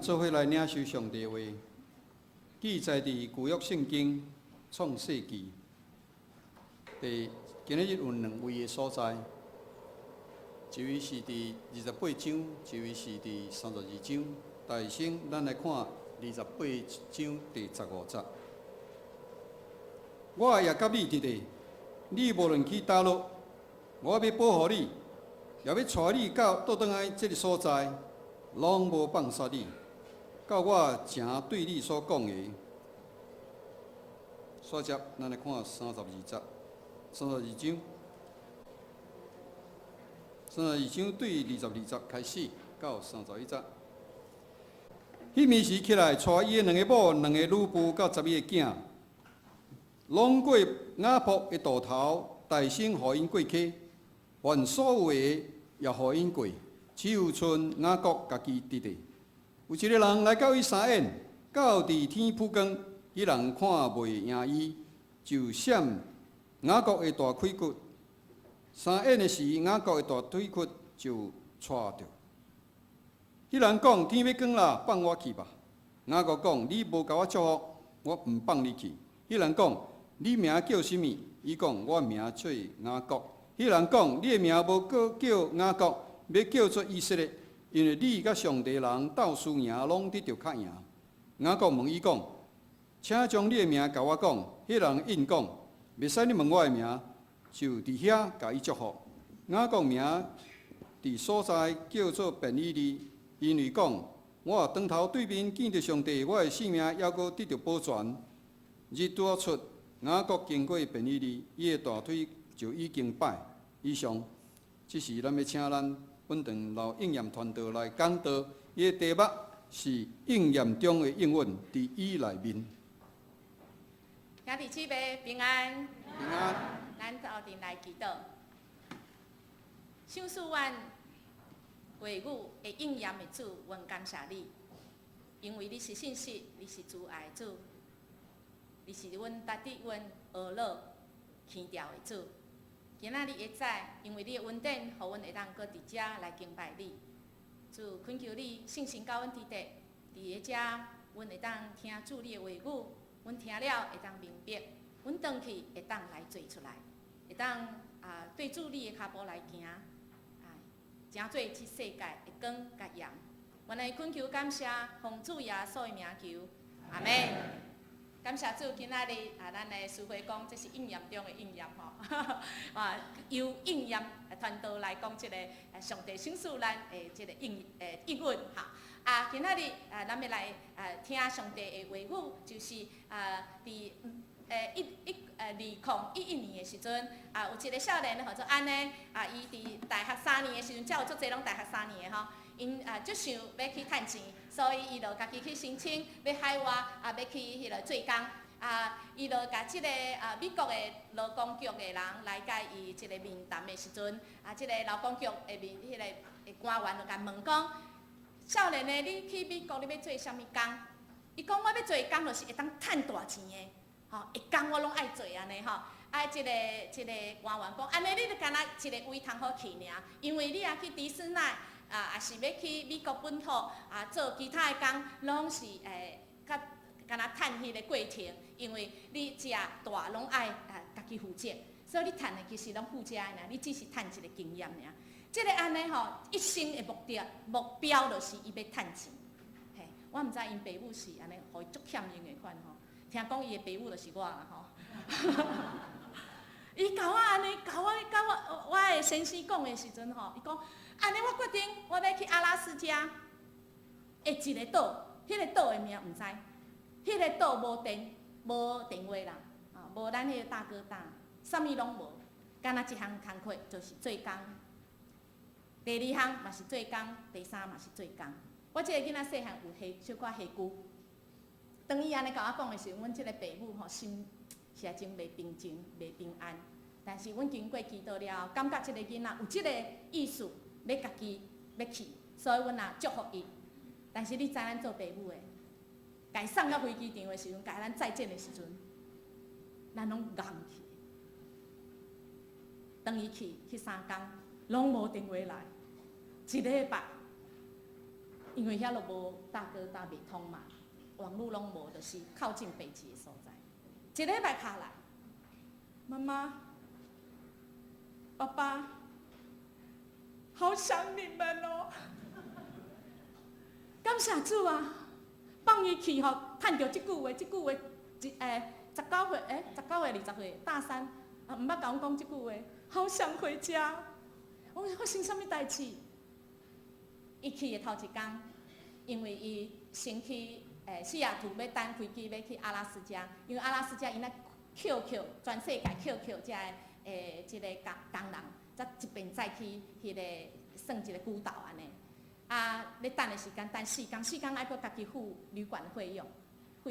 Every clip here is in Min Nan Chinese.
做伙來領受上帝話，記載佇舊約聖經創世記。第今仔日有兩位的所在，一位是佇二十八章，一位是佇32章。但先咱來看二十八章第15節。我也佮你佇咧，你無論去佗落，我欲保護你，也欲帶你到倒轉來這个所在，攏無放殺你，到我誠對你所講的。煞接，咱來看三十二節，三十二章，三十二章對22節開始到31節。彼暝時起來，帶伊的兩个某、兩个女僕佮11个囝，攏過雅博的渡頭，大牲予𪜶過溪，凡所有的也予𪜶過，只有賰雅各家己佇咧。有一个人來佮伊相演，到佇天曝光，彼人看袂贏伊，就閃雅各的大腿骨。相演的時，雅各的大腿骨就掣著。彼人講：天欲光啦，放我去吧。雅各講：你無共我祝福，我毋放你去。彼人講：你名叫啥物？伊講：我名做雅各。彼人講：你的名無閣叫雅各，欲叫做以色列，因為你佮上帝人鬥輸贏，攏得著較贏。雅各問伊講：請將你的名共我講。彼人應講：袂使你問我的名，就佇遐共伊祝福。雅各名佇所在叫做便以利，因為講：我當頭對面見著上帝，我的性命猶閣得著保全。日拄仔出，雅各經過便以利，伊的大腿就已經擺。以上，這時咱欲請咱本堂劉應驗傳道來講道，伊的題目是應驗中的應允，佇伊內面。兄弟姊妹平安。平安。咱鬥陣來祈禱。賞賜阮話語會應驗的主，阮感謝你，因為你是信實，你是慈愛的主，你是阮值得阮呵咾輕調的主。今仔日會早，因為你的恩典，予阮會當閣佇遮來敬拜你。主懇求你聖神佮阮佇咧，佇咧遮，阮會當聽主你的話語，阮聽了會當明白，阮轉去會當來做出來，會當啊對主你的跤步來行，啊，成做這世界的光佮鹽。阮來懇求感謝，奉主耶穌的名求，阿門。感謝主，今仔日啊，咱的師會講，這是應驗中的應驗吼，啊，由應驗傳道來講這个上帝賞賜咱的這个應允吼。啊，今仔日啊，咱欲來啊聽上帝的話語，就是啊，佇2011年的時陣，啊，有一个少年號做安呢，啊，伊佇大學三年的時陣，遮有足濟攏大學三年的吼。𪜶啊，足想欲去趁錢，所以伊就家己去申請，欲海外啊，欲去彼个做工。啊，伊就共這个啊美國的勞工局的人來共伊這个面談的時陣，啊，這个勞工局的面彼个官員就共問講：少年的，你去美國你欲做啥物工？伊講我欲做的工就是會當趁大錢的，吼，一工我攏愛做按呢吼。啊，這个官員講，按呢你就干焦一个位通好去爾，因為你若去迪士尼。啊，抑是欲去美國本土啊，做其他的工，攏是較干焦趁彼个過程，因為你食大攏愛啊家己負責，所以你趁的其實攏負責的爾，你只是趁一个經驗爾。這个按呢吼，一生的目的目標就是伊欲趁錢。嘿，我毋知𪜶爸母是按呢，予伊足欠用的款吼。聽講伊的爸母就是我啦吼。伊共我按呢，共我我的先生講的時陣吼，伊講。按呢，我決定我欲去阿拉斯加的一个島，彼个島的名毋知，彼个島無電，無電話啦，啊，無咱彼个大哥大，啥物攏無，干焦一項工課就是做工。第二項嘛是做工，第三嘛是做工。我這个囡仔細漢有下小可下久，當伊按呢共我講的時陣，阮這个爸母吼心實在真袂平靜、袂平安。但是阮經過祈禱了後，感覺這个囡仔有這个意思。欲家己欲去，所以阮也祝福伊。但是你知咱做爸母的，共伊送到飛機場的時陣，共咱再見的時陣，咱攏戇去。當伊去去3工，攏無電話來，一禮拜，因為遐都無大哥大袂通嘛，網路攏無，就是靠近北極的所在。一禮拜敲來，媽媽、爸爸，好想你們哦！感謝主啊，放伊去吼，趁著這句話，這句話一19歲，19歲20歲，大三啊，毋捌共阮講這句話，好想回家。我講發生啥物代誌？伊去的頭一工，因為伊先去西雅圖欲等飛機欲去阿拉斯加，因為阿拉斯加𪜶咧扣扣全世界扣扣遮的這个工人，才一邊載去彼个算一个孤島按呢。啊，咧等的時間等四工，四工愛閣家己付旅館費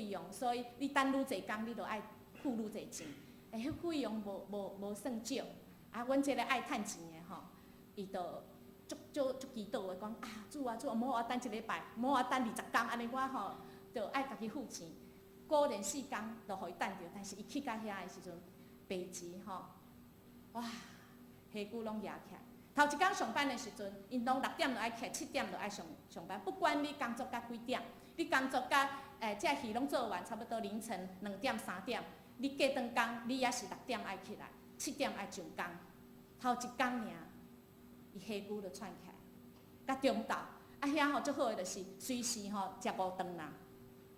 用，所以你等愈濟工，你就愛付愈濟錢。彼費用無算少。啊，阮這个愛趁錢的吼，伊就足足足祈禱的講啊，主啊主啊，毋好我等一禮拜，毋好我等20工，按呢我吼就愛家己付錢。果然四工就予伊等著，但是伊去到遐的時陣，白錢吼，哇，下骨攏壓起來。頭一工上班的時陣，𪜶攏6點就愛起來，7點就愛上班。不管你工作到幾點，你工作到這戲攏做完，差不多凌晨2點3點，你隔頓工你也是6點愛起來，7點愛上工。頭一工爾，伊下骨就喘起來，到中晝，啊遐吼足好的就是隨時吼食五頓啦，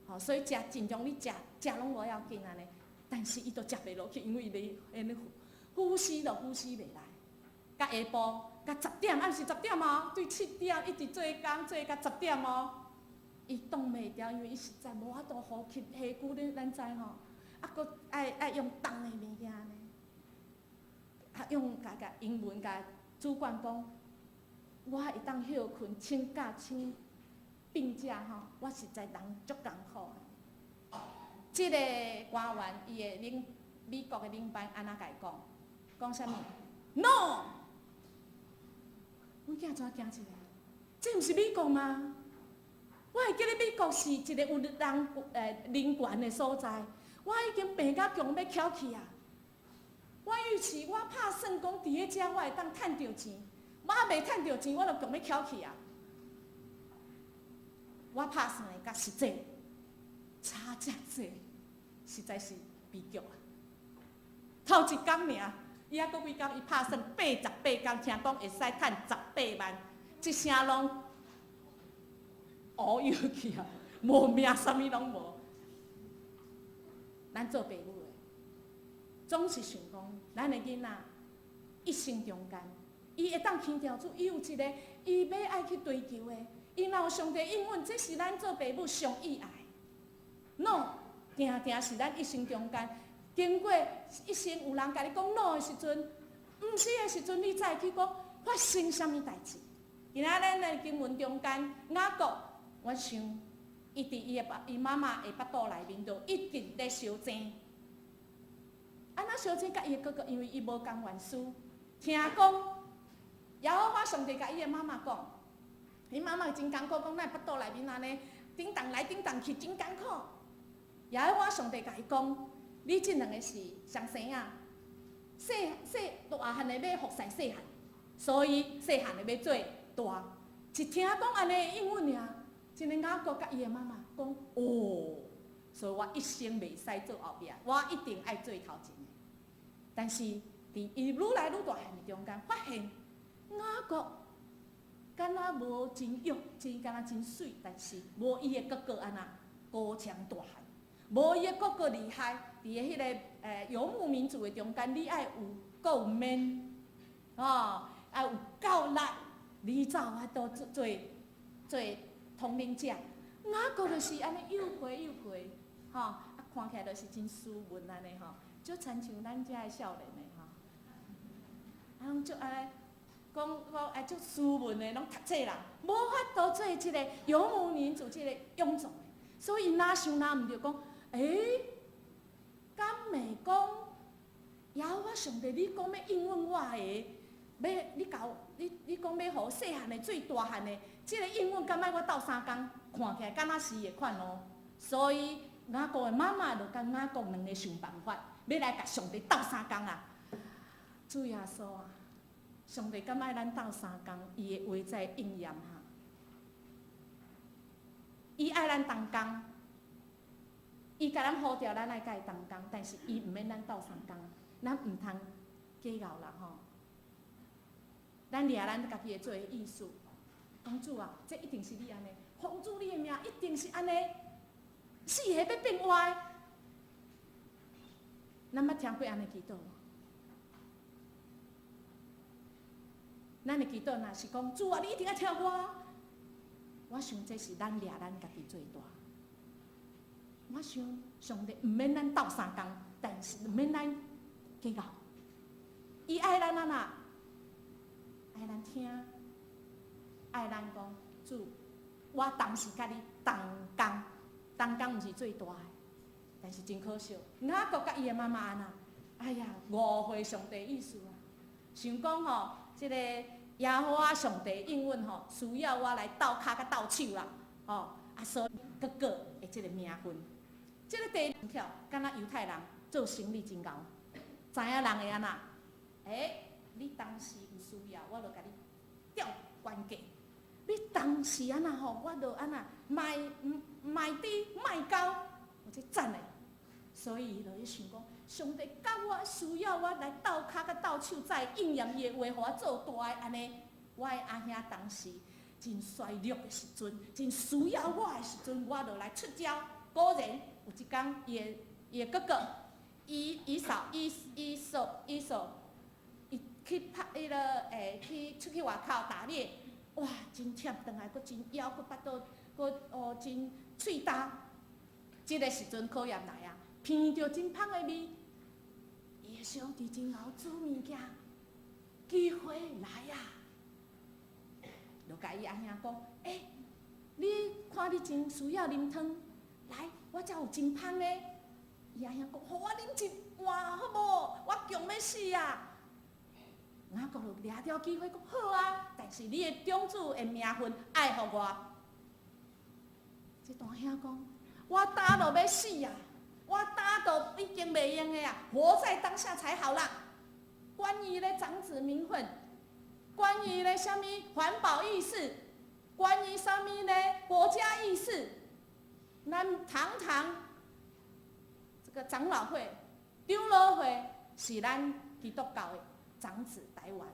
吼所以食盡量你食食攏無要緊按呢，但是伊都食袂落去，因為伊咧按呢呼吸都呼吸袂來。到下晡，到十點，暗時十點哦，對7點一直做工做到十點哦，伊擋袂牢，因為伊實在無法度呼吸，下骨咧咱知吼，啊，閣愛用重的物件呢，啊，用共共英文共主管講，我會當歇睏請假請病假吼，我實在人足艱苦的。這個官員伊的領美國的領班按怎共伊講？講啥物？No！阮囝怎驚一下？這毋是美國嗎？我會記得美國是一個有人權的所在。我已經病甲強欲翹去啊！我預期我拍算講佇咧遮我會當趁著錢，我猶未趁著錢，我就強欲翹去啊！我拍算的佮實際差遮濟，實在是悲劇啊！頭一工爾，伊猶閣幾工，伊拍算88工，聽講會使趁18萬，一聲攏烏有去啊！無命，啥物攏無。咱做爸母的，總是想講，咱的囡仔一生中間，伊會當輕佻主，伊有一个伊欲愛去追求的，伊若有上帝應允，這是咱做爸母上意愛。No，定定是咱一生中間，經過一生有人共你講 no 的時陣，毋是的時陣，你才會去講發生啥物代誌。今仔咱的經文中間，雅各，我想伊佇伊的爸伊媽媽的腹肚內面就一直咧相爭。按怎相爭？佮伊的哥哥，因為伊無仝願思，聽講耶和華上帝共伊的媽媽講，伊媽媽真艱苦，講咱腹肚內面按呢，叮當來叮當去，真艱苦。耶和華上帝共伊講，你這兩个是雙生仔，細細大漢的欲服侍細漢，所以細漢的欲做大。一聽講按呢應允爾，這个雅各佮伊的媽媽講，哦，所以我一生袂使做後壁，我一定愛做頭前的。但是佇伊愈來愈大漢的中間，發現雅各敢若無真勇，真敢若真媠，但是無伊的哥哥按怎高強大漢，無伊的哥哥厲害。佇彼个游牧民族的中間，你愛有夠 man，哦，愛有夠力，你才有法度做統領者。雅各就是按呢幼皮幼皮，吼，啊看起來就是真斯文按呢吼，就親像咱遮的少年的吼，啊攏足按呢講講愛足斯文的，攏讀冊人，無法度做這个游牧民族這个勇壯的，所以若想若毋著講，欸，敢袂講，耶和華上帝，你講欲應允我的，欲你共你講欲予細漢的做大漢的，這个應允敢愛我鬥相共，看起來敢若是會款哦。所以雅各的媽媽就佮雅各兩个想辦法，欲來共上帝鬥相共啊！主耶穌啊，上帝敢愛咱鬥相共，伊的話才會應驗哈。伊愛咱同工，伊共咱呼召咱愛共伊同工，但是伊毋免咱鬥相共，咱毋通計較啦吼。咱掠咱家己的做的意思，講主啊，這一定是你按呢，奉主你的名一定是按呢，死的欲變活的。咱捌聽過按呢祈禱無？咱的祈禱若是講主啊，你一定愛聽我。我想這是咱掠咱家己最大。我想上帝毋免咱鬥相共，但是毋免咱計較。伊愛咱按怎？愛咱聽，愛咱講主，我當時佮你同工，同工毋是最大的，但是真可惜，雅各佮伊的媽媽按怎？哎呀，誤會上帝意思啊！想講吼，這個耶和華上帝應允吼，需要我來鬥跤佮鬥手啦，吼啊，所以哥哥的這個名分，這個第二條，敢若猶太人做生意真𠢕，知影人會按怎？欸，你當時有需要，我就共你調關價。你當時按怎吼，我就按怎賣賣豬賣狗，我這讚的。所以伊就咧想講，上帝佮我需要我來鬥跤佮鬥手，才會應驗伊的話，予我做大的按呢。我的阿兄當時真衰弱的時陣，真需要我的時陣，我就來出招。果然有一工，伊的哥哥，以以掃以以掃以掃，伊去拍彼个欸去出去外口打獵，哇，真忝，轉來閣真枵，閣腹肚，閣哦真喙焦。這个時陣考驗來啊，聞著真芳的味，伊的小弟真𠢕煮物件，機會來啊！就共伊阿兄講，欸，你看你真需要啉湯，來，我遮有真芳的。伊阿兄講，予我啉一碗好無？我強欲死啊！雅各就掠著機會講好啊，但是你的長子的名分愛予我。這大兄講，我焦到欲死啊！我焦到已經袂用的啊！活在當下才好啦。關於咧長子名分，關於咧啥物環保意識，關於啥物咧國家意識，咱堂堂這個長老會、長老會是咱基督教的長子台灣，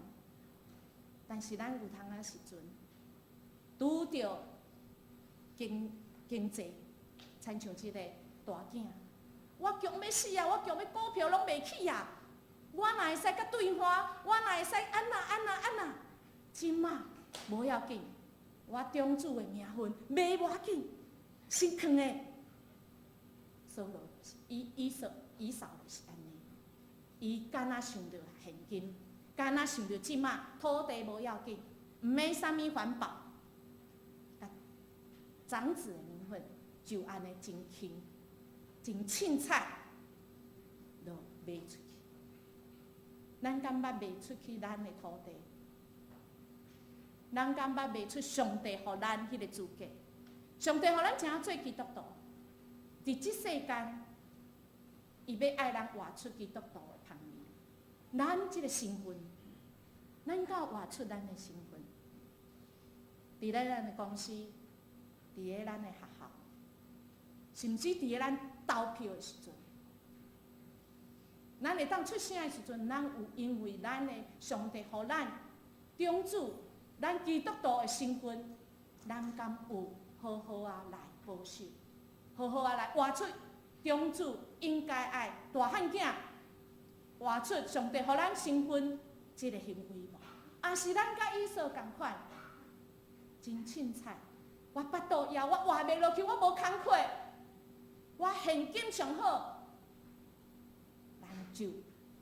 但是咱有當仔時陣，拄著經濟，親像這個大囝，我強欲死啊！我強欲股票攏賣去啊！我哪會使佮對岸？我哪會使按怎按怎按怎？這馬無要緊，我長子的名分賣無要緊，先囥的。所以以掃就是按呢，伊敢若想著現金，敢若想著這馬土地無要緊，毋免啥物環保，長子的名分就按呢真輕、真凊彩，就賣出去。咱敢捌賣出去咱的土地？咱敢捌賣出上帝予咱彼個資格？上帝予咱怎做基督徒？佇這世間，伊欲愛咱活出基督徒的芳味。咱這個身份，咱敢有活出咱的身份？佇咧咱的公司，佇咧咱的學校，甚至佇咧咱投票的時陣，咱會當出聲的時陣，咱有因為咱的上帝予咱長子，咱基督徒的身份，咱敢有好好仔來保守，好好仔來活出長子應該愛大漢囝活出上帝予咱身份這個行為無？抑是咱佮以掃仝款，真凊彩，我腹肚枵，我活袂落去，我無工課，我現金上好，咱就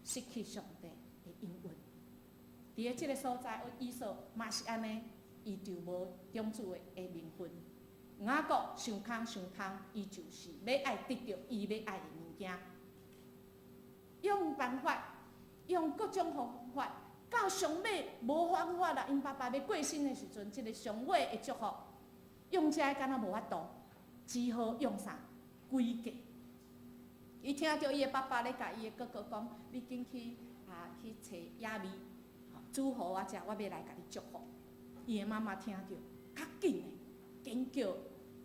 失去上帝的應允。佇咧這個所在，以掃嘛是按呢，伊就無長子的名分。雅各想空想空，伊就是欲愛得著伊欲愛的物件，用辦法，用各種方法，到上尾無方法啦。𪜶爸爸欲過身的時陣，這個上尾的祝福，用這個敢若無法度，只好用啥詭計。伊聽著伊的爸爸咧共伊的哥哥講：你緊去啊去揣野味，煮予我食，我欲來共你祝福。伊的媽媽聽著，較緊的，緊叫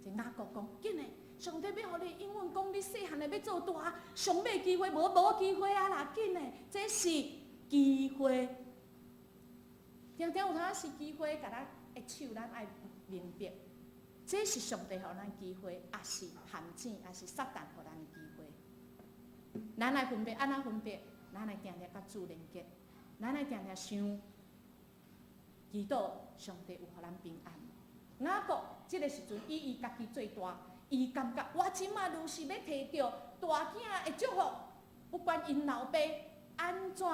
這這雅各講，緊的，上帝欲予你應允講你細漢的欲做大，上尾機會無無機會啊啦，緊的，這是機會。定定有當時機會共咱的手，咱愛明白，這是上帝予咱機會，抑是陷阱，抑是撒旦予咱的機會。咱愛分別，按怎分別？咱愛定定佮主連結，咱愛定定想，祈禱上帝有予咱平安。雅各這个時陣，以伊家己最大，伊感覺我這馬就是欲提著大囝的祝福，不管𪜶老爸按怎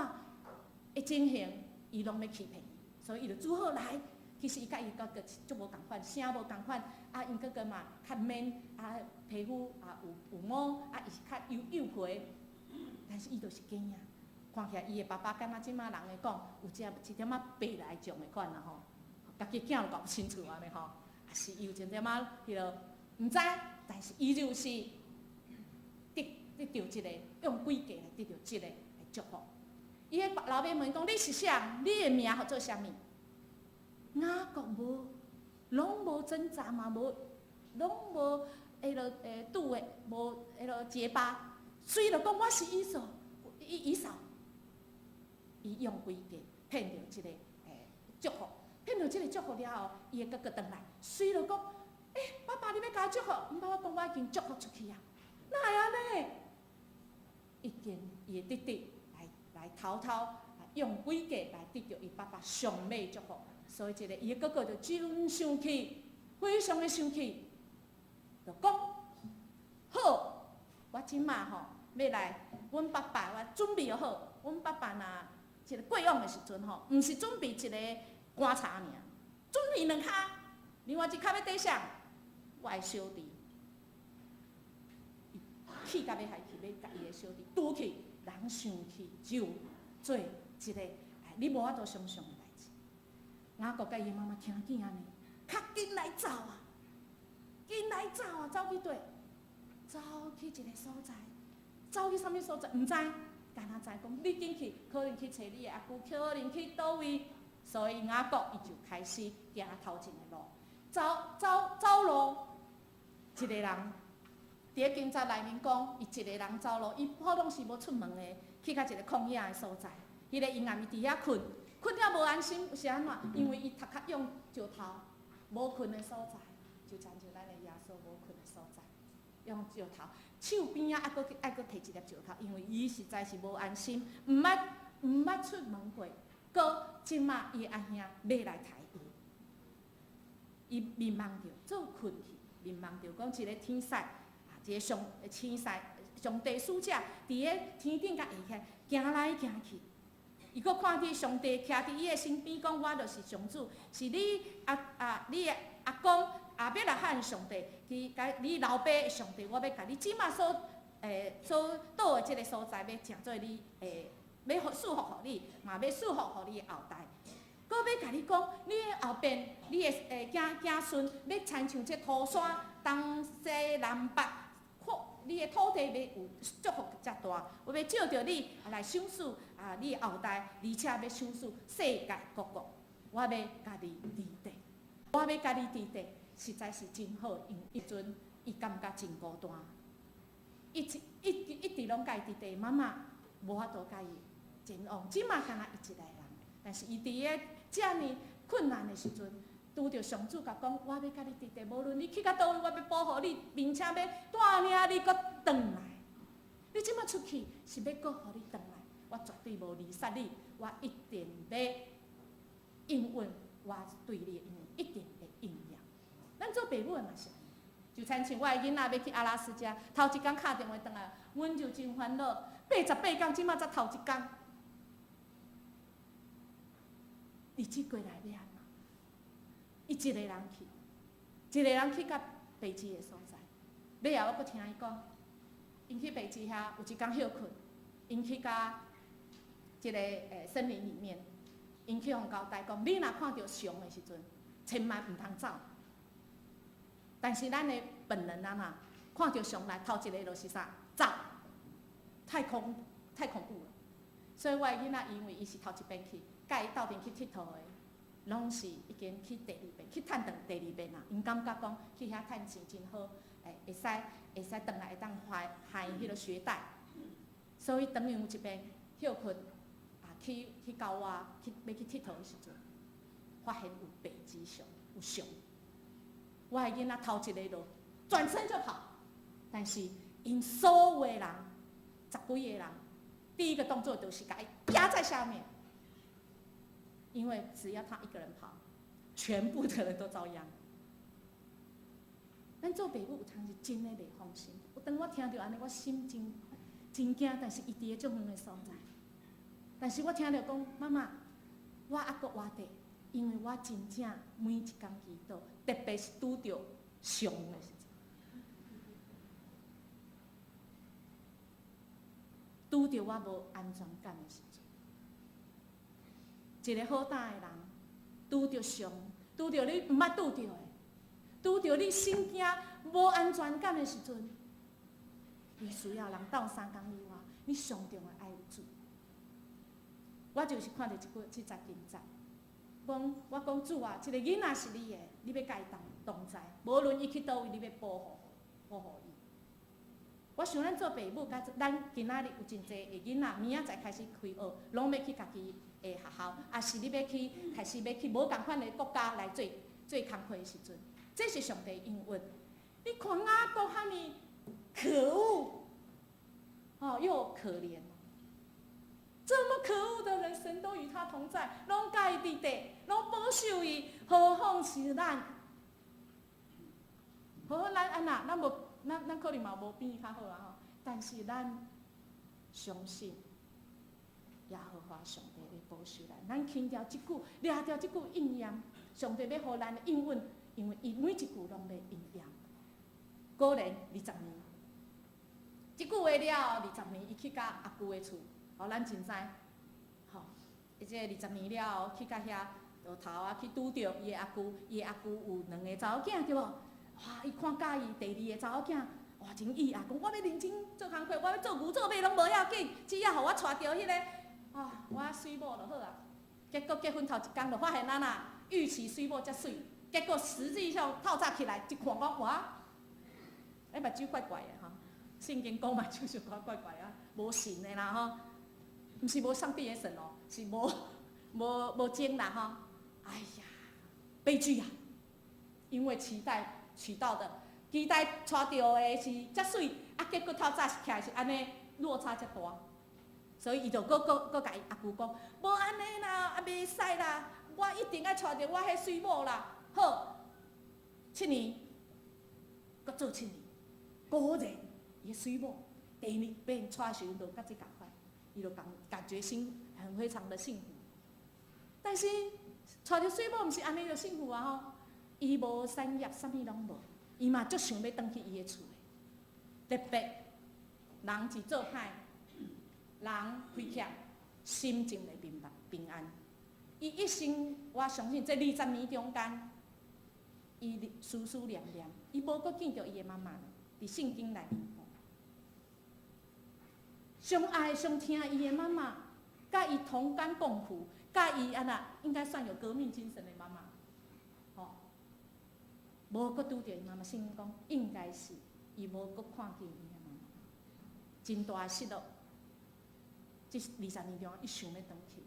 的情形，伊攏欲欺騙伊，所以伊就拄好來。其實伊佮伊哥哥足無仝款，聲無仝款，啊，𪜶哥哥嘛較 man，啊，皮膚啊有有毛，啊，伊是較幼幼皮，但是伊就是假影。看起來伊的爸爸敢若這馬人會講，有遮一點仔白內障的款啦吼，家己囝都搞不清楚按呢吼，抑是伊有一點仔彼囉毋知，但是伊就是得得著這个用詭計來得著這个祝福。伊的老爸問講：你是啥？你的名號做啥物？雅各無，攏無掙扎嘛，無，攏無彼囉拄的，無彼囉結巴，所以就講我是以掃，以以掃。伊用詭計騙著這个祝福，騙著這个祝福了後，伊的哥哥轉來，隨就講：欸，爸爸，你欲共我祝福？毋爸，我講我已經祝福出去啊，哪會按呢？已經伊的弟弟來來偷偷用詭計來得著伊爸爸上尾祝福，所以這个伊的哥哥就真生氣，非常的生氣，就講：好，我這馬吼欲來，阮爸爸我準備好，阮爸爸若這个過往的時陣吼，毋是準備一个棺材爾，準備兩跤，另外一跤欲綴誰？我的小弟，氣甲欲害去，欲共伊的小弟拄去，人生氣就做一个你無法度想象的代誌。雅各佮伊媽媽聽見按呢，較緊來走啊，緊來走啊，走去佗？走去一个所在，走去啥物所在？毋知，敢若知講你緊去，可能去揣你的阿舅，可能去佗位，所以雅各伊就開始行頭前的路，走走走路，一个人。佇咧警察內面講，伊一個人走路，伊普通時無出門的，去到一个曠野的所在，彼个陰暗伊佇遐睏，睏了無安心，是按怎？因為伊頭殼用石頭，無睏的所在，就親像咱的耶穌無睏的所在，用石頭，樹邊仔猶閣愛閣提一粒石頭，因為伊實在是無安心，毋捌出門過，閣這馬伊的阿兄欲來刣伊，伊面望著做睏去，面望著講一个天使。一个上天使上帝使者佇个天頂共下遐行來行去，伊閣看見上帝徛佇伊的身邊，講我就是上主，是你阿阿你的阿公亞伯拉罕上帝，佮共你老爸的上帝，我欲共你這馬所所倒的這个所在，欲成做你欲賜福予你，嘛欲賜福予你的後代。閣欲共你講，你的後邊，你的子子孫，欲親像這塗山東西南北。你的土地欲有祝福遮大，我欲藉著你來賞賜啊，你的後代，而且欲賞賜世界各國。我欲共你佇底，我欲共你佇底，實在是真好，因為彼陣伊感覺真孤單，一直一一直攏共伊佇底，媽媽無法度共伊前往，這馬敢若伊一個人，但是伊佇个遮爾困難的時陣，拄著上主共講，我欲共你佇底，無論你去到佗位，我欲保護你，並且欲帶領你閣轉來。你這馬出去是欲閣予你轉來，我絕對無離殺你，我一定欲應允我對你的應允，一定會應驗。咱做爸母的嘛是按呢，就親像我的囡仔欲去阿拉斯加，頭一工敲電話轉來，阮就真煩惱，88工，這馬才頭一工，日子過來欲按怎？伊一個人去，一個人去到白痴的所在。尾後我閣聽伊講，𪜶去白痴遐有一工歇睏，𪜶去到一个森林裡面，𪜶去予交代講，你若看著熊的時陣，千萬毋通走。但是咱的本能啊嘛，看著熊來頭一个就是啥？走！太恐怖了。所以我的囡仔因為伊是頭一遍去，佮伊鬥陣去𨑨迌的。攏是已經去第二遍，去趁轉第二遍啊！𪜶感覺講去遐趁錢真好，會使轉來會當還彼個學貸。所以當𪜶有一遍歇睏啊，去郊外去欲去𨑨迌的時陣，發現有北極熊，有熊。我的囡仔頭一个就轉身就跑，但是𪜶所有的人，十幾個人，第一個動作就是共伊壓在下面。因為只要他一個人跑，全部的人都遭殃。咱做爸母有當時真的袂放心。當我聽著按呢，我心真真驚。但是伊佇咧足遠的所在，但是我聽著講，媽媽，我猶閣活著，因為我真正每一工祈禱，特別是拄著熊的時陣，拄著我無安全感的時陣。一個好膽的人，拄著熊，拄著你毋捌拄著的，拄著你心驚、無安全感的時陣，你需要人鬥相共以外，你上重要愛有主。我就是看著這句這節經節，講我講主啊，這個囡仔是你的，你欲共伊同在，無論伊去佗位，你欲保護伊。我想咱做爸母，佮咱今仔日有真濟的囡仔，明仔載開始開學，攏欲去家己的學校，抑是你欲去開始欲去無仝款的國家來做做工課的時陣，這是上帝應允。你看雅各遐爾可惡，哦，又可憐，這麼可惡的人，神都與他同在，攏佮伊佇底，攏保守伊，何況是咱？何況咱按怎？咱無，咱可能嘛無比伊較好啊吼。但是咱相信耶和華上帝會保守咱。咱輕掉這句，掠著這句應驗，上帝欲予咱的應允，因為伊每一句攏欲應驗。果然二十年，這句話了後，二十年伊去佮阿舅的厝，吼，咱真知，吼，伊這二十年了後去到遐，就頭仔去拄著伊的阿舅，伊的阿舅有兩个查某囝對無？哇！伊看佮意第二个查某囝，哇，真意啊！講我欲認真做工課，我欲做牛做馬攏無要緊，只要予我娶著彼个，啊，我媠某就好啊。結果結婚頭一工就發現按怎，預期媠某遮媠，結果實際上透早起來一看講哇，欸目睭怪怪的吼，聖經講目睭小可怪怪啊，無神的啦吼，毋是無上帝的神哦，是無精啦吼。哎呀，悲劇啊！因為期待娶到的，期待娶著的是遮媠，啊，結果透早起來是按呢落差遮大，所以伊就閣閣閣共伊阿舅講，無按呢啦，啊袂使啦，我一定愛娶著我彼媠某啦。好，七年，閣做七年，果然伊的媠某第二遍娶的時陣就佮這仝款，伊就感覺心很非常的幸福。但是娶著媠某毋是按呢就幸福啊吼。伊無產業，啥物攏無，伊嘛足想欲轉去伊的厝的。特別人一做歹，人虧欠，心情袂平安。伊一生，我相信這二十年中間，伊思思念念，伊無閣見著伊的媽媽，佇聖經內面講，上愛上疼伊的媽媽，佮伊同甘共苦，佮伊按怎，應該算有革命精神的媽媽。無閣拄著伊媽媽，聖經講應該是伊無閣看見伊的媽媽，真大的失落。這二十年中，伊想欲轉去，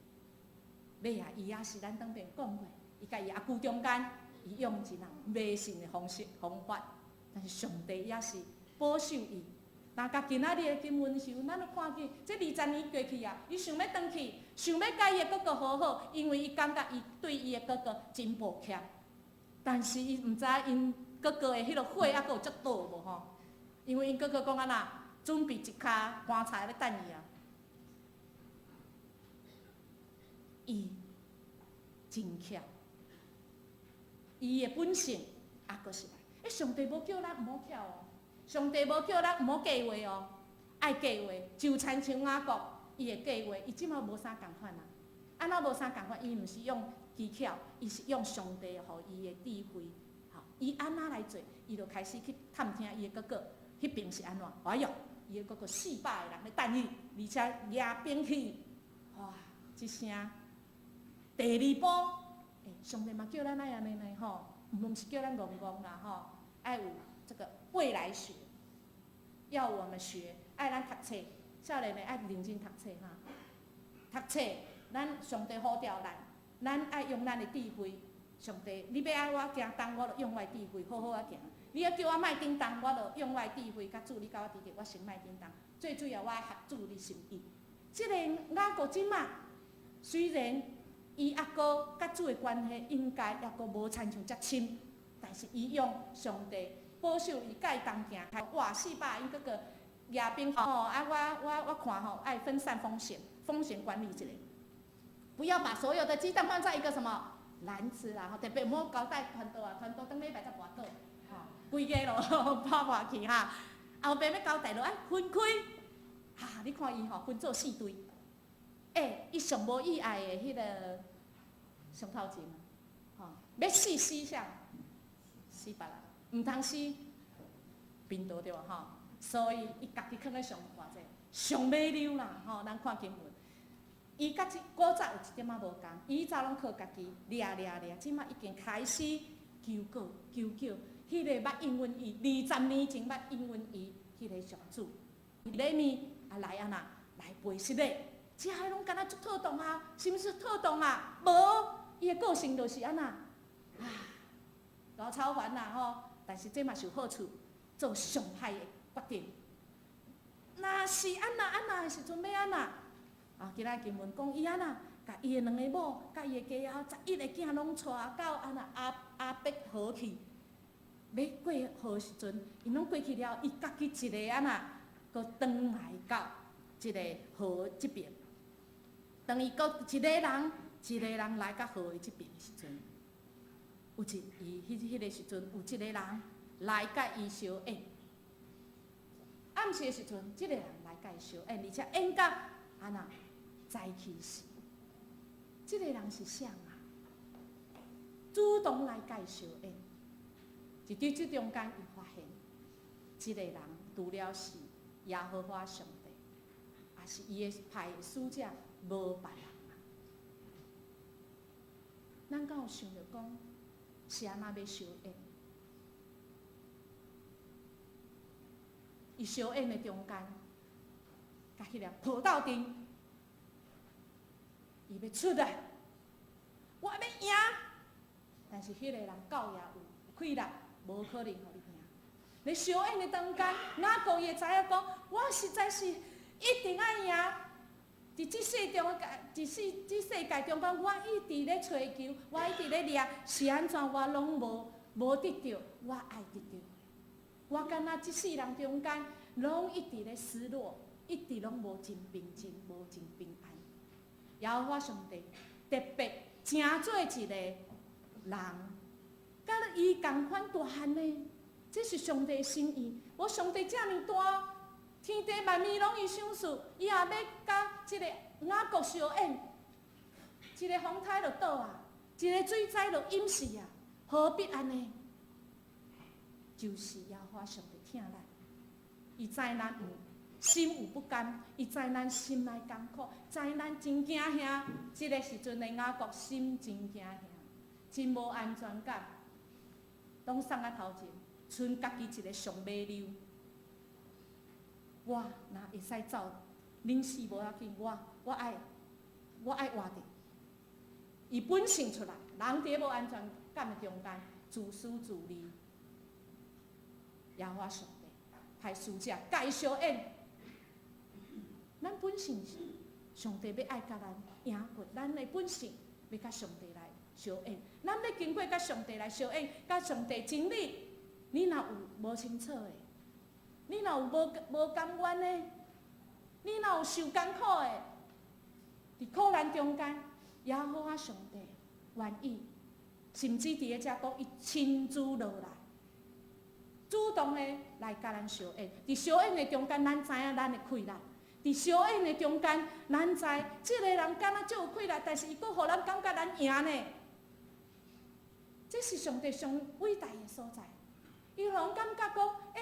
尾仔，伊也是咱頂遍講過，伊佮伊阿舅中間，伊用一人迷信的方式方法，但是上帝也是保守伊。若佮今仔日的經文時陣，咱都看見這二十年過去啊，伊想欲轉去，想欲佮伊的哥哥和好，因為伊感覺伊對伊的哥哥真抱歉。但是伊毋知𪜶哥哥的彼个火猶閣有遮大無吼？因為𪜶哥哥講按怎，準備一跤棺材咧等伊啊。伊真巧，伊的本性猶閣是來。欸，上帝無叫咱毋好巧哦，上帝無叫咱毋好計劃哦，愛計劃，就親像雅各伊的計劃，伊這馬無啥仝款啊。按怎無啥仝款？伊毋是用技巧，伊是用上帝予伊的智慧。吼，伊按怎來做？伊就開始去探聽伊的哥哥，彼邊是按怎？哎喲，伊的哥哥400個人咧等伊，而且舉兵器，哇！這聲第二步欸，上帝嘛叫咱愛按呢呢吼，毋是叫咱戇戇啦吼，愛有這個未來學，要我們學，愛咱讀冊，少年的愛認真讀冊哈，讀冊，咱上帝呼召咱，咱愛用咱的智慧。上帝，你欲愛我行東，我就用我的智慧好好仔行；你欲叫我莫振動，我就用我的智慧，佮主你佮我佇咧，我先莫振動。最主要，我愛合主的心意。這個雅各這馬雖然伊阿哥佮主的關係應該猶閣無親像遮深，但是伊用上帝保守伊佮伊同行，哇，400𪜶閣閣舉兵吼啊！我看吼，愛分散風險，風險管理一下，不要把所有的雞蛋放在一個什麼籃子啦，吼，特別毋好交代傳道啊，傳道頂禮拜才跋倒，吼，規家咯破破去哈。後壁欲交代落愛分開，哈，你看伊吼分做四隊，欸，伊上無意愛的彼個上頭前，吼，欲死死啥？死別人，毋通死貧道對無吼？所以伊家己囥咧上偌濟，上尾溜啦，吼，咱看經文。伊佮這古早有一點仔無仝，伊早攏靠家己掠掠掠，這馬已經開始求告求叫，彼個捌應允伊，20年前捌應允伊，彼個上主，禮物啊來按怎來背失禮，這彼攏敢若足妥當啊，是毋是妥當啊？無，伊的個性就是按怎啊，老操煩啦吼，但是這嘛是有好處，做上歹的決定。若是按怎按怎的時陣欲按怎？啊，今仔經文講伊按怎，共伊的兩个某，佮伊的家後11個囝攏帶到按怎雅博河去，欲過河時陣，𪜶攏過去了，伊家己一个按怎，閣轉來到這个河這邊。當伊閣一个人，一个人來到河的這邊的時陣，有一伊彼彼个時陣，有一個人來佮伊相應。暗時的時陣，這個人來佮伊相應，而且應到按怎早起時，這個人是誰啊？主動來佮伊相應。佇佇這中間，伊發現，這個人除了是耶和華上帝，也是伊的派的使者，無別人啊。咱敢有想著講，是按怎欲相應？伊相應的中間，共彼个抱鬥陣，伊欲出來，我欲贏，但是彼个人夠也有氣力，無可能予你贏。咧相應的中間，雅各伊會知影講，我實在是一定愛贏。佇這世中，佇世這世界中間，我一直咧揣求，我一直咧掠，是按怎我攏無得著，我愛得著的。我敢若這世人中間，攏一直咧失落，一直攏無真平靜，無真平安。耶和華上帝特別請做一個人，佮伊仝款大漢呢？這是上帝的心意。無上帝遮爾大，天地萬物攏伊賞賜，伊也欲佮這個雅各相應，一個風颱就倒啊，一個水災就淹死啊，何必按呢？就是耶和華上帝疼咱，伊知咱有心有不甘，伊知咱心內艱苦，知咱真驚嚇。這個時陣的雅各心真驚嚇，真無安全感，攏送仔頭前，賰家己一个上尾溜。我若會使走，恁死無要緊，我愛活著。伊本性出來，人佇無安全感的中間，自私自利。耶和華上帝派使者共伊相應。咱本性是上帝欲愛共咱贏過，咱的本性欲佮上帝來相應。咱欲經過佮上帝來相應，佮上帝真理，你若有無清楚的，你若有無甘願的，你若有受艱苦的，佇苦難中間，耶和華上帝願意，甚至佇咧遮講，伊親自落來，主動的來佮咱相應。佇相應的中間，咱知影咱的氣力。佇相應的中間，咱知這个人敢若足有氣力，但是伊閣予咱感覺咱贏呢。這是上帝上偉大的所在。伊予人感覺講，欸，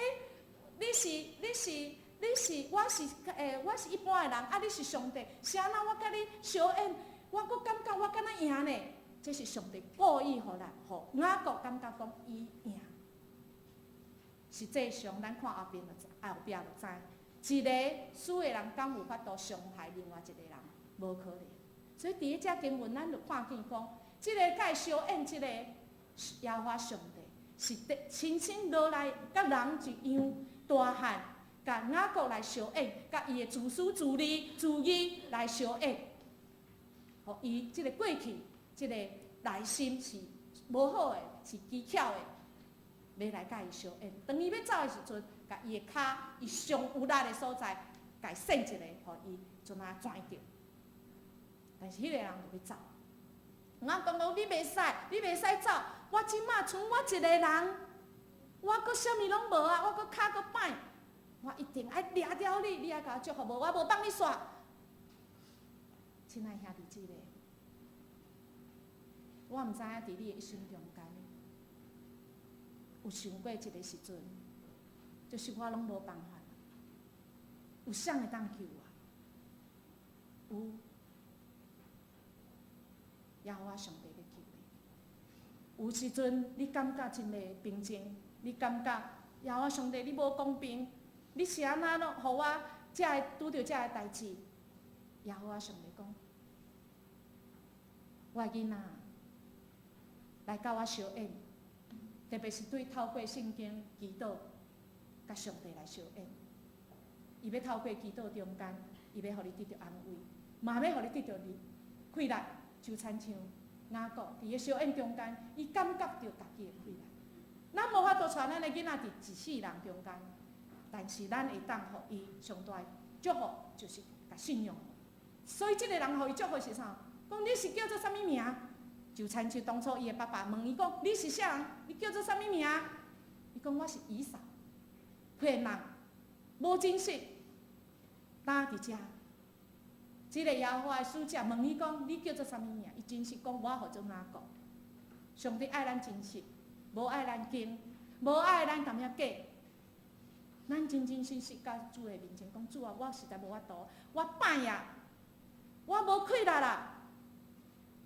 你是你是你是，我是欸，我是一般的人，啊，你是上帝，是按怎我佮你相應，我閣感覺我敢若贏呢？這是上帝故意予咱，予雅各感覺講伊贏。實際上，咱看後邊就知，後壁就知，一個輸的人敢有法度傷害另外一個人？無可能。所以佇咧這經文，咱就看見講，這個佮伊相應，這個耶和華上帝是親身落來，佮人一樣大漢，共雅各來相應，共伊的自私自利、自義來相應，予伊這個過去，這個內心是無好的，是機巧的，欲來佮伊相應。當伊欲走的時陣，共伊的跤，伊上有力的所在，共伊扇一下，予伊陣仔跩著。但是彼個人就欲走。我講講你袂使，你袂使走。我這馬賰我一個人，我閣啥物攏無啊，我閣跤閣歹，我一定愛掠牢你，你愛共我祝福，無我無放你煞。親愛兄弟姊妹，我毋知影佇你的一生中間，有想過一個時陣，就是我攏無辦法，有啥會當救我？有。耶和華上帝欲救你。有時陣你感覺真袂平靜，你感覺耶和華上帝你無公平，你是按怎攏予我才會拄著這个代誌？耶和華上帝講：我的囡仔，來佮我相應，特別是對透過聖經祈禱，佮上帝來相應。伊欲透過祈禱中間，伊欲予你得著安慰，嘛欲予你得著你氣力。就親像雅各佇个相應中間，伊感覺著家己的氣力。咱無法度帶咱的囡仔佇一世人中間，但是咱會當予伊上大的祝福，就是共信仰。所以這个人予伊祝福是啥？講你是叫做啥物名？就親像當初伊的爸爸問伊講：你是啥人？你叫做啥物名？伊講我是以掃，騙人，無真實。呾佇遮。這個耶和華的使者問伊講：你叫做啥物名？伊真實講：我號做雅各。上帝愛咱真實，無愛咱裝，無愛咱淡薄假。咱真真實實佮主的面前講：主啊，我實在無法度，我歹啊，我無氣力啦。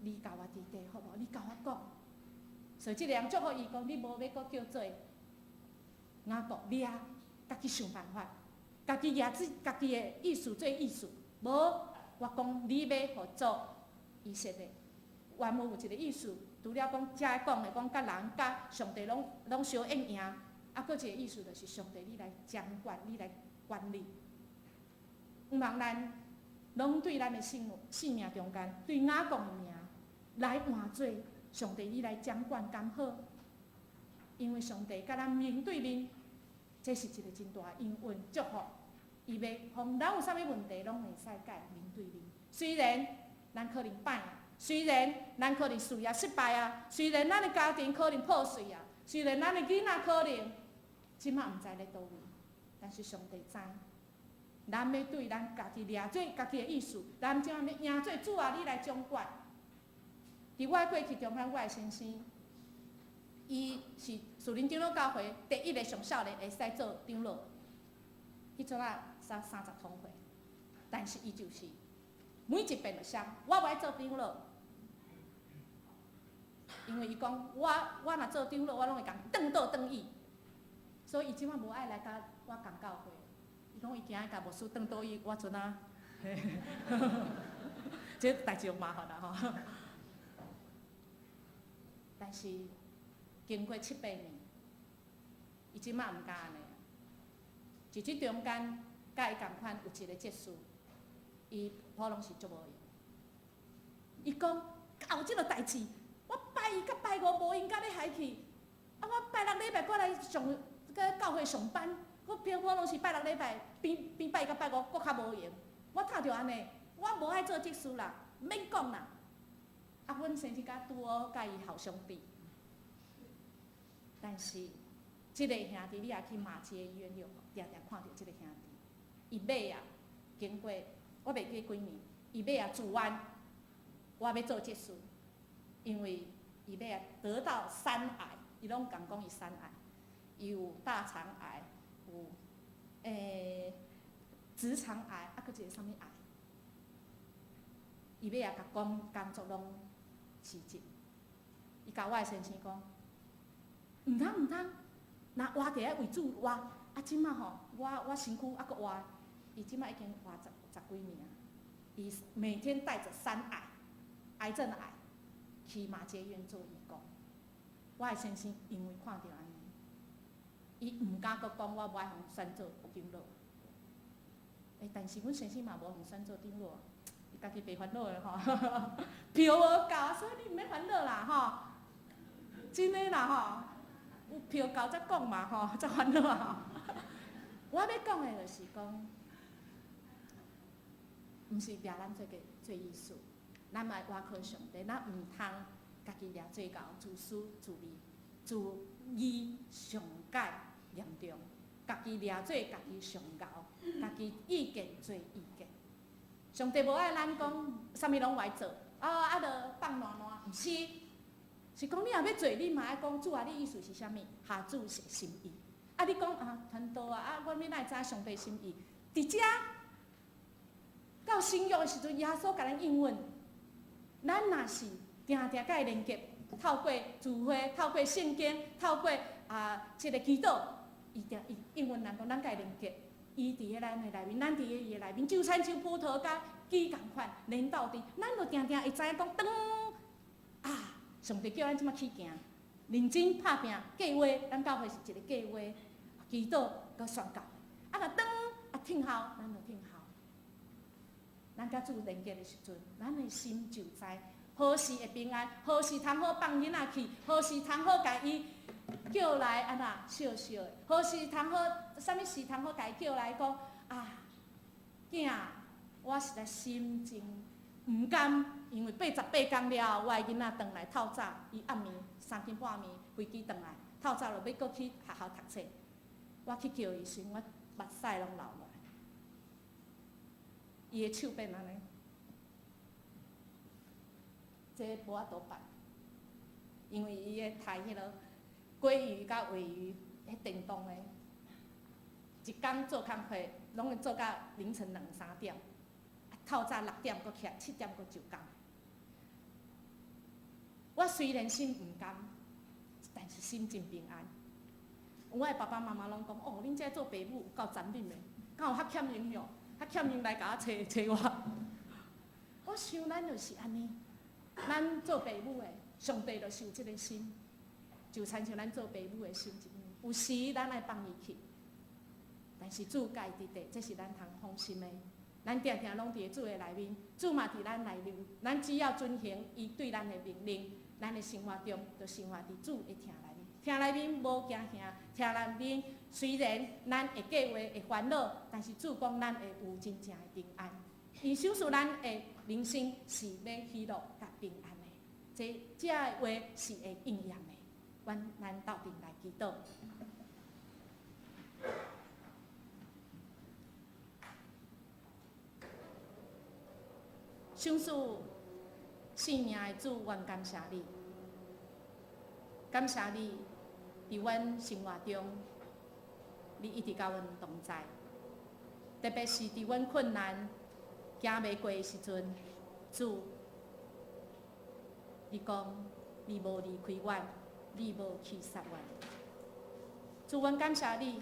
你共我指點好無？你共我講。所以這個人祝福伊講：你無欲閣叫做雅各，你啊，家己想辦法，家己舉自家己的意思做意思，無。我講你欲予做以色列，原文有一個意思，除了講遮講的講佮人佮上帝攏攏相應贏，啊，閣一個意思就是上帝你來掌管，你來管理。毋茫咱攏對咱的生生命中間，對雅各的名來換做上帝你來掌管敢好？因為上帝佮咱面對面，這是一個真大的應允祝福。伊欲予咱有啥物問題，攏會使佮伊面對面。雖然咱可能歹，雖然咱可能事業失敗啊，雖然咱的家庭可能破碎啊，雖然咱的囡仔可能這馬毋知咧佗位，但是上帝知。咱欲對咱家己掠做家己的意思，咱這馬欲贏做主啊，你來掌管。佇我過去中間，我的先生，伊是樹林長老教會第一个上少年會使做長老，彼陣仔才三十通歲，但是伊就是每一遍就說，我無愛做長老，因為伊講我我若做長老，我攏會共轉倒轉去，所以伊這馬無愛來佮我仝教會。伊講伊驚共牧師轉倒去，我陣仔，這代誌有麻煩啦吼。但是經過七八年，伊這馬毋敢按呢。佇這中間，佮伊仝款有一個執事，伊普攏是足無閒。伊講，有這個代誌，我拜一佮拜五無閒佮欲害去，啊，我拜六禮拜過來上閣教會上班，我平普攏是拜六禮拜，比比拜一佮拜五閣較無閒。我透著按呢，我無愛做執事啦，免講啦。啊，阮先生佮拄好佮伊好兄弟，但是這個兄弟你也去馬偕醫院了，定定看著這個兄弟。伊尾啊，經過我袂記幾年，伊尾啊自願，我欲做執事，因為伊尾啊得到三癌，伊攏共講伊三癌，伊有大腸癌，有直腸癌，啊，閣一個啥物癌，伊尾啊共講工作攏辭職，伊共我的先生講，毋通毋通，若活著愛為主活。啊，這馬吼，我身軀猶閣活，伊這馬已經活十幾年啊。伊每天帶著三癌，癌症的癌，去馬偕醫院做義工。我的先生因為看著按呢，伊毋敢閣講我無愛予選做長老。欸，但是阮先生嘛無予選做長老，伊家己袂煩惱的吼，票無夠，所以你毋免煩惱啦吼。真的啦吼，有票夠才講嘛吼，才煩惱啊。我欲講的就是講，毋是掠咱做個做意思，咱愛倚靠上帝，咱毋通家己掠做𠢕，自私自利、自義上蓋嚴重，家己掠做家己上𠢕，家己意見做意見。上帝無愛咱講啥物攏愛做，啊啊，就放爛爛，毋是，是講你若欲做，你嘛愛講主啊，你意思是啥物？合主的心意。啊，你講啊，傳道啊，啊，我欲哪會知上帝心意？佇遮到新約的時陣，耶穌共咱應允，咱若是定定共伊連結，透過聚會，透過聖經，透過啊這个祈禱，伊定伊應允咱講，咱共伊連結，伊佇咧咱的內面，咱佇咧伊的內面，就親像葡萄佮枝仝款連鬥陣，咱就定定會知影講，當啊，上帝叫咱這馬去行，認真拍拚計劃，咱教會是一个計劃，祈禱佮宣告，啊若當啊聽候，咱就聽候。咱佮主連結的時陣，咱的心就知何時會平安，何時通好放囡仔去，何時通好共伊叫來按怎笑笑的，何時通好，啥物事通好共伊叫來講啊，囝，我實在心情毋甘，因為88工了後，我的囡仔轉來透早，伊暗暝3更半暝飛機轉來，透早就欲閣去學校讀冊，我去叫伊時，我目屎攏流落來。伊的手變按呢，這無法度辦，因為伊咧刣彼个鮭魚佮鮪魚，彼電動的，一工做工課，攏會做到凌晨兩三點，透早6點閣起來，7點閣就工。我雖然心毋甘，但是心真平安。我的爸爸媽媽攏講：哦，恁這做爸母有夠殘忍的，敢有較欠用哦？較欠用來共我揣揣我。我想咱就是按呢，咱做爸母的，上帝就是有這个心，就親像咱做爸母的心一樣。有時咱愛放伊去，但是主共伊佇咧，這是咱通放心的。咱定定攏佇主的內面，主嘛佇咱內面，咱只要遵行伊對咱的命令，咱的生活中就生活佇主的疼內面。疼內面無驚嚇，疼內面雖然咱會計劃會煩惱，但是主講咱會有真正的平安。伊賞賜咱的人生是欲喜樂佮平安的，這這个話是會應驗的。阮咱鬥陣來祈禱。賞賜生命的主，阮感謝你，感謝你佇阮生活中，你一直佮阮同在，特別是佇阮困難、行袂過的時陣，主，你講你無離開阮，你無棄殺阮。主，阮感謝你，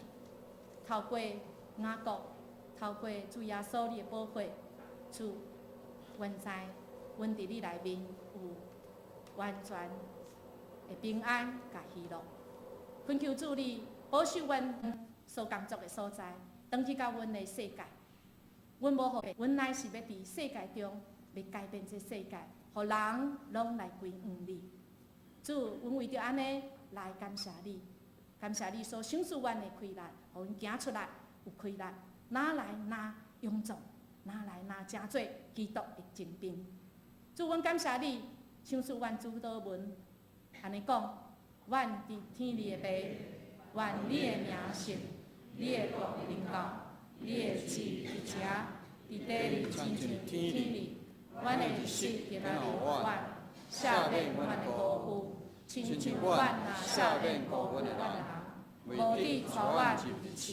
透過雅各，透過主耶穌你的寶血，主，阮知，阮佇你內面有完全的平安佮喜樂。懇求主你保守阮所工作的所在，轉去到阮的世界。阮無予，阮乃是欲佇世界中，欲改變這世界，予人攏來歸向你。主，阮為著按呢來感謝你，感謝你所賞賜阮的氣力，予阮行出來有氣力，哪來哪勇壯，哪來哪成做基督的精兵。主，阮感謝你，賞賜阮主禱文，按呢講，阮佇天裡的父，願你的名聖，你的國臨到，你的旨佇遮，佇地裡親像天裡。阮的日食今仔日予阮，赦免阮的過負，親像阮也赦免過負阮的人，無致帶阮入試，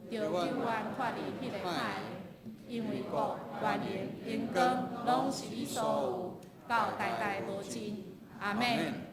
著救阮脫離彼个歹的。因為國、權榮、榮光，攏是你所有，到代代無盡。阿們。